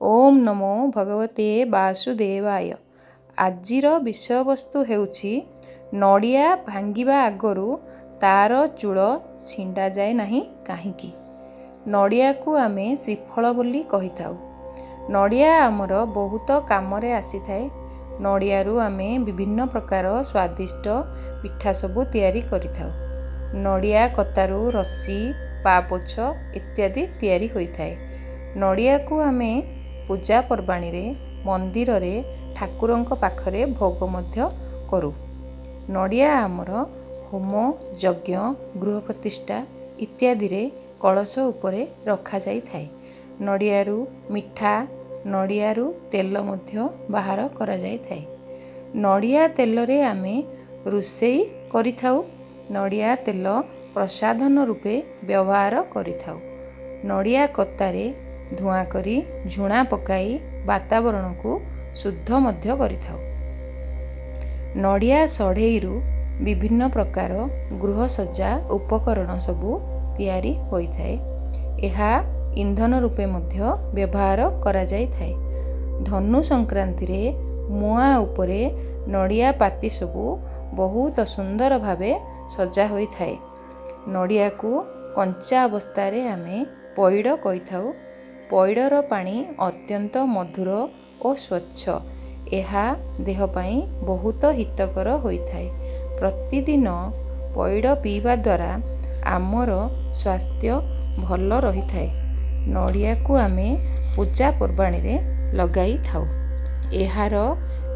ଓମ୍ ନମୋ ଭଗବତେ ବାସୁଦେବାୟ। ଆଜିର ବିଷୟବସ୍ତୁ ହେଉଛି ନଡ଼ିଆ ଭାଙ୍ଗିବା ଆଗରୁ ତା'ର ଚୂଳ ଛିଣ୍ଡାଯାଏ ନାହିଁ କାହିଁକି? ନଡ଼ିଆକୁ ଆମେ ଶ୍ରୀଫଳ ବୋଲି କହିଥାଉ। ନଡ଼ିଆ ଆମର ବହୁତ କାମରେ ଆସିଥାଏ। ନଡ଼ିଆରୁ ଆମେ ବିଭିନ୍ନ ପ୍ରକାର ସ୍ୱାଦିଷ୍ଟ ପିଠା ସବୁ ତିଆରି କରିଥାଉ। ନଡ଼ିଆ କତାରୁ ରସି, ପାପୋଛ ଇତ୍ୟାଦି ତିଆରି ହୋଇଥାଏ। ନଡ଼ିଆକୁ ଆମେ ପୂଜା ପର୍ବାଣିରେ, ମନ୍ଦିରରେ ଠାକୁରଙ୍କ ପାଖରେ ଭୋଗ ମଧ୍ୟ କରୁ। ନଡ଼ିଆ ଆମର ହୋମ, ଯଜ୍ଞ, ଗୃହ ପ୍ରତିଷ୍ଠା ଇତ୍ୟାଦିରେ କଳସ ଉପରେ ରଖାଯାଇଥାଏ। ନଡ଼ିଆରୁ ମିଠା, ନଡ଼ିଆରୁ ତେଲ ମଧ୍ୟ ବାହାର କରାଯାଇଥାଏ। ନଡ଼ିଆ ତେଲରେ ଆମେ ରୋଷେଇ କରିଥାଉ। ନଡ଼ିଆ ତେଲ ପ୍ରସାଧନ ରୂପେ ବ୍ୟବହାର କରିଥାଉ। ନଡ଼ିଆ କତାରେ ଧୂଆଁ କରି ଝୁଣା ପକାଇ ବାତାବରଣକୁ ଶୁଦ୍ଧ ମଧ୍ୟ କରିଥାଉ। ନଡ଼ିଆ ସଢ଼େଇରୁ ବିଭିନ୍ନ ପ୍ରକାର ଗୃହସଜ୍ଜା ଉପକରଣ ସବୁ ତିଆରି ହୋଇଥାଏ। ଏହା ଇନ୍ଧନ ରୂପେ ମଧ୍ୟ ବ୍ୟବହାର କରାଯାଇଥାଏ। ଧନୁ ସଂକ୍ରାନ୍ତିରେ ମୁଆଁ ଉପରେ ନଡ଼ିଆ ପାତି ସବୁ ବହୁତ ସୁନ୍ଦର ଭାବେ ସଜା ହୋଇଥାଏ। ନଡ଼ିଆକୁ କଞ୍ଚା ଅବସ୍ଥାରେ ଆମେ ପଇଡ଼ କହିଥାଉ। ପଇଡ଼ର ପାଣି ଅତ୍ୟନ୍ତ ମଧୁର ଓ ସ୍ୱଚ୍ଛ। ଏହା ଦେହ ପାଇଁ ବହୁତ ହିତକର ହୋଇଥାଏ। ପ୍ରତିଦିନ ପଇଡ଼ ପିଇବା ଦ୍ୱାରା ଆମର ସ୍ୱାସ୍ଥ୍ୟ ଭଲ ରହିଥାଏ। ନଡ଼ିଆକୁ ଆମେ ପୂଜା ପର୍ବାଣିରେ ଲଗାଇଥାଉ। ଏହାର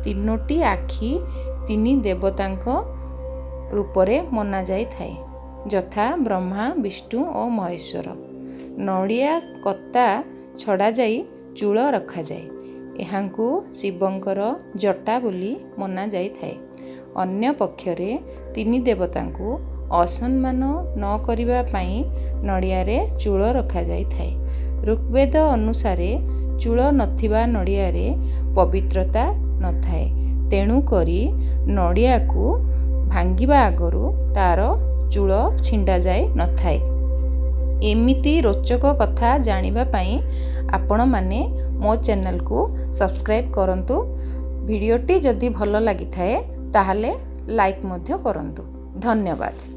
ତିନୋଟି ଆଖି ତିନି ଦେବତାଙ୍କ ରୂପରେ ମନାଯାଇଥାଏ, ଯଥା ବ୍ରହ୍ମା, ବିଷ୍ଣୁ ଓ ମହେଶ୍ୱର। ନଡ଼ିଆ କତା ଛଡ଼ାଯାଇ ଚୂଳ ରଖାଯାଏ। ଏହାଙ୍କୁ ଶିବଙ୍କର ଜଟା ବୋଲି ମନାଯାଇଥାଏ। ଅନ୍ୟ ପକ୍ଷରେ ତିନି ଦେବତାଙ୍କୁ ଅସମ୍ମାନ ନ କରିବା ପାଇଁ ନଡ଼ିଆରେ ଚୂଳ ରଖାଯାଇଥାଏ। ଋଗ୍ବେଦ ଅନୁସାରେ ଚୂଳ ନଥିବା ନଡ଼ିଆରେ ପବିତ୍ରତା ନଥାଏ। ତେଣୁକରି ନଡ଼ିଆକୁ ଭାଙ୍ଗିବା ଆଗରୁ ତା'ର ଚୂଳ ଛିଣ୍ଡାଯାଇ ନଥାଏ। ଏମିତି ରୋଚକ କଥା ଜାଣିବା ପାଇଁ ଆପଣମାନେ ମୋ ଚ୍ୟାନେଲକୁ ସବସ୍କ୍ରାଇବ୍ କରନ୍ତୁ। ଭିଡ଼ିଓଟି ଯଦି ଭଲ ଲାଗିଥାଏ, ତାହେଲେ ଲାଇକ୍ ମଧ୍ୟ କରନ୍ତୁ। ଧନ୍ୟବାଦ।